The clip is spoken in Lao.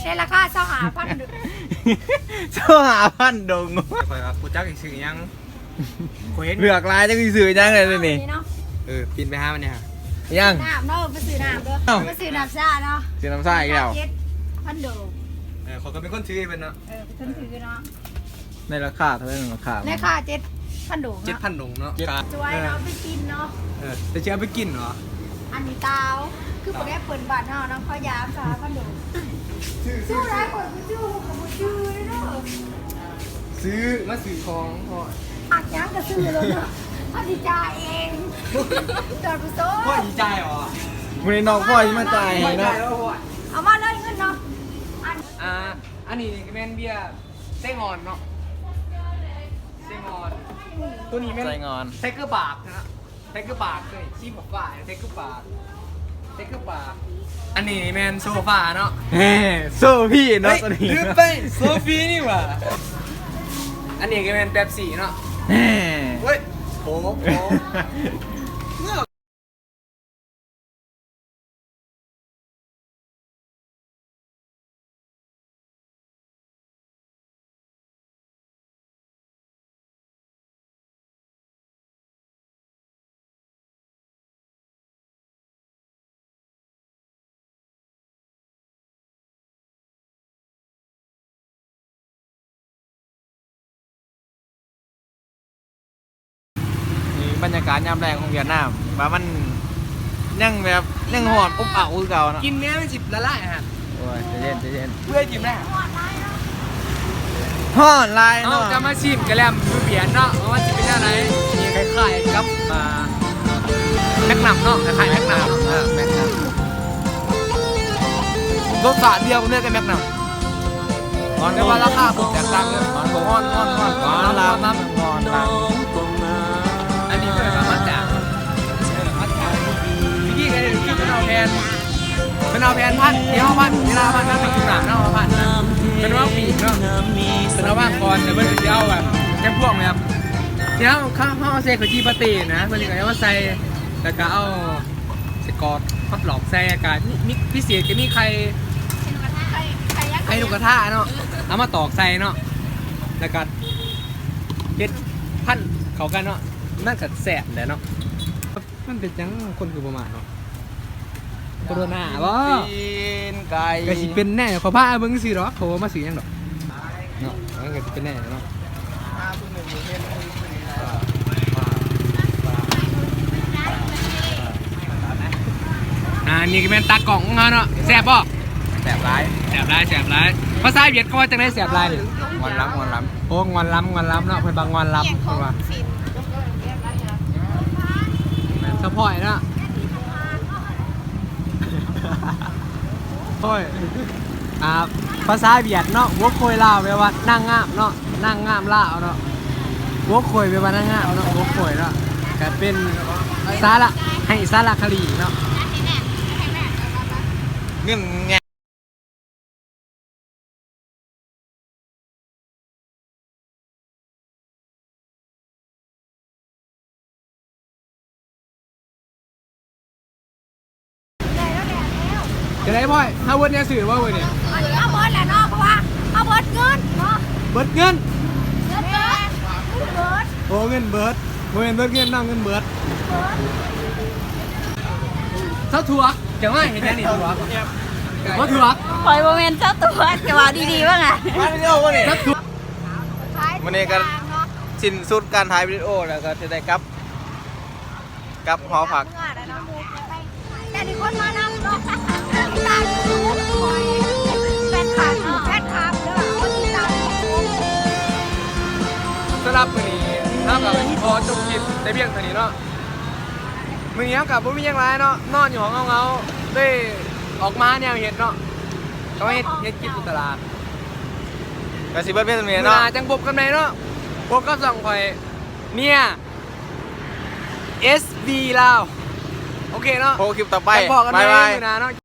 ໃນລາຄາຊາວຫ້າພັນ ຊາວຫ້າພັນດົງ. ຂ້ອຍວ່າ ກູຈັກຊິຊື້ຫຍັງ ຂ້ອຍເຫັນເລືອກຫຼາຍ ຈັກຊິຊື້ຫຍັງແລ້ວນີ້. ເອີ ປິ່ນໄປຫາມັນແດ່ຫາ ຫຍັງ ນ້ຳເນາະ ໄປຊື້ນ້ຳເດີ ເອົ້າ ໄປຊື້ນ້ຳຊາເນາະ ຊື້ນ້ຳຊາອີກແລ້ວ ເຈັດພັນໂດ. ເອີ ຂ້ອຍກໍເປັນຄົນຖືໃຫ້ເພິ່ນເນາະ ເອີ ເປັນຄົນຖືເນາະ. ໃນລາຄາເທົ່າໃດນັ້ນ ລາຄາ ລາຄາເຈັດພັນໂດງເນາະ ເຈັດພັນໂດງເນາະ. ເຈັດ ກະ ສວຍເນາະ ເອົາໄປກິນເນາະ. ເອີ ແຕ່ຊິເອົາໄປກິນເນາະ ອັນນີ້ຕາວ ຄືບໍ່ໄດ້ເປີນບາດເນາະ ນ້ອງເຂົາຢາມສາພັນໂດງ. ຊື້ ຊື້ ຊື້ ຫຼາຍຄົນບໍ່ຊື້ ຮູ້ກໍບໍ່ຊື້ເດີ. ຊື້ ມາຊື້ຂອງ ເພາະມັກຫຍັງກໍຊື້ໂລດເນາະ ເຮົາຊິຈ່າຍເອງ ທ່ານຜູ້ຊົມ ພໍ່ຊິຈ່າຍຫວາ? ມື້ນີ້ນ້ອງພໍ່ຊິມາຈ່າຍໃຫ້ເນາະ ເອົາມາເລີຍເງິນເນາະ. ອັນ ອ່າ ອັນນີ້ກໍແມ່ນເບຍ ໄຊງອນເນາະ ໄຊງອນ. ໂຕນີ້ແມ່ນ ໄຊງອນ ໄທເກີບາກເນາະ ໄທເກີບາກ ໂຕນີ້ສີຟ້າໆ ໄທເກີບາກ ໄທເກີບາກ. ອັນນີ້ແມ່ນໂຊຟາເນາະ ແຮ ໂຊຟຣີເນາະ ເຮີ້ຍ ໂຕນີ້ ລືມໄປ ໂຊຟຣີນີ້ຫວ່າ. ອັນນີ້ກໍແມ່ນເປັບຊີເນາະ ແຮ ເວີ້ຍ ໂອ້ໂຫ. ນີ້ບັນຍາກາດຍາມແລງຂອງຫວຽດນາມ ວ່າມັນຍັງແບບ ຍັງຮ້ອນອົບເອົ້າຄືເກົ່າເນາະ. ກິນແມ້ມັນຊິລະລາຍຫັ້ນ. ໂອ້ຍ ໃຈເຢັນ ໃຈເຢັນ ເປື່ອຍກິນແມ້. ຮ້ອນຫຼາຍເນາະ ເຮົາຈະມາຊີມກະແລັມຢູ່ຫວຽດເນາະ ວ່າມັນຊິເປັນແນວໃດ. ນີ້ຄ້າຍໆກັບ ອ່າ ແມັກນຳເນາະ ຄ້າຍໆແມັກນຳ ເອີ ແມັກນຳ ລົດຊາດດຽວກັນເລີຍກັບແມັກນຳ. ແຕ່ວ່າລາຄາບໍ່ແຕກຕ່າງເດີ ຮ້ອນ ຮ້ອນ ຮ້ອນ ຮ້ອນ ຮ້ອນ ຮ້ອນ. ອັນນີ້ເພິ່ນເອົາມາຈາກ ເອີ ມາຈາກ ວິທີການເຮັດຄືເພິ່ນເອົາແຜ່ນ ເພິ່ນເອົາແຜ່ນພັນ ທີ່ເຮົາພັນ ເວລາພັນ ເຮົາໄປກິນນ້ຳເນາະ ເຮົາພັນນະ ເພິ່ນເອົາປີກເນາະ ເພິ່ນເອົາວາງກ່ອນ ແລ້ວເພິ່ນກໍຊິເອົາແບບ ຈຳພວກແບບ ທີ່ເຮົາ ເຮົາ ເຮົາເອົາໃສ່ເຂົ້າຈີ່ປາເຕ້ນະ ເພິ່ນກໍເອົາມາໃສ່ ແລ້ວກໍເອົາ ໄສ້ກອກພັບຫຼອກໃສ່ ອາກາດມີ ມີພິເສດກໍມີໄຂ່ ໄຂ່ນົກກະທາເນາະ ເອົາມາຕອກໃສ່ເນາະ ແລ້ວກໍເຮັດພັນເຂົ້າກັນເນາະ ມັນກໍແຊບແຫຼະເນາະ. ມັນເປັນຫຍັງຄົນຄືບໍ່ມາເນາະ ໂຄໂຣນາບໍ? ຕີນໄກ່ ກໍຊິເປັນແນ່ ເຂົາພາເບິ່ງຊື່ດອກ ເຂົາບໍ່ມາຊື້ຫຍັງດອກ. ເນາະ ມັນກໍຊິເປັນແນວນັ້ນເນາະ. ອ່າ ນີ້ກໍແມ່ນຕາກ້ອງຂອງເຮົາເນາະ ແຊບບໍ່? ແຊບຫຼາຍ ແຊບຫຼາຍ ແຊບຫຼາຍ. ພາສາຫວຽດເຂົາວ່າຈັ່ງໃດ ແຊບຫຼາຍນີ້? ງອນລຳ ງອນລຳ. ໂອ້ ງອນລຳ ງອນລຳເນາະ ເພິ່ນວ່າງອນລຳ ເພິ່ນວ່າ. ສະພອຍເນາະ. ໂອ້ຍ ອ່າ ພາສາຫວຽດເນາະ ຫົວໂຄຍລາວ ແປວ່ານາງງາມເນາະ ນາງງາມລາວເນາະ. ຫົວໂຄຍແປວ່ານາງງາມເນາະ ຫົວໂຄຍເນາະ ກະເປັນສາລະ ໃຫ້ສາລະຄະລີເນາະ. ເງິນແງະ. ຈັ່ງໃດພອຍ ເຮົາເບິດແນວຊື້ບໍ່ມື້ນີ້? ອັນນີ້ເຮົາເບິດແລ້ວເນາະ ເພາະວ່າເຮົາເບິດເງິນເນາະ. ເບິດເງິນ? ເງິນເບິດ ເງິນເບິດ. ໂອ້ ເງິນເບິດ ບໍ່ແມ່ນເບິດເງິນເນາະ ເງິນເບິດ. ເຊົາຖວກ ຈະມາເຮັດຫຍັງນີ້ ຖວກ ບໍ່ຖວກ. ຂ້ອຍບໍ່ແມ່ນເຈົ້າຕົວະ ຈະເວົ້າດີໆວ່າໄງ. ມາວິດີໂອບໍ່ນີ້? ເຈົ້າຕົວະ. ມື້ນີ້ກໍສິ້ນສຸດການຖ່າຍວິດີໂອແລ້ວ ກໍຈະໄດ້ກັບ ກັບຫໍພັກ. ແຕ່ທີ່ຄົນມານຳເນາະ ຕາມຢູ່ທຸກຄົນ ແຟນຄລັບ ແຟນຄລັບເດີ ຄົນຕິດຕາມ. ສຳລັບມື້ນີ້ ເຮົາກໍຂໍຈົບຄລິບແຕ່ພຽງເທົ່ານີ້ເນາະ. ມື້ນີ້ເຮົາກໍບໍ່ມີຫຍັງຫຼາຍເນາະ ນອນຢູ່ຫ້ອງເຫງົາໆ ເລີຍອອກມາຫາແນວເຮັດເນາະ ກໍມາເຮັດ ເຮັດກິນຢູ່ຕະຫຼາດ. ກໍຊິເບິດພຽງເທົ່ານີ້ເນາະ ມື້ໜ້າຈັ່ງພົບກັນໃໝ່ເນາະ. ພົບກັບຊ່ອງຂ້ອຍ ເມຍ ເອສ ວີ ລາວ. ໂອເຄເນາະ ໂອ ຄລິບຕໍ່ໄປ ຈັ່ງພໍ້ກັນໃໝ່ມື້ໜ້າເນາະ.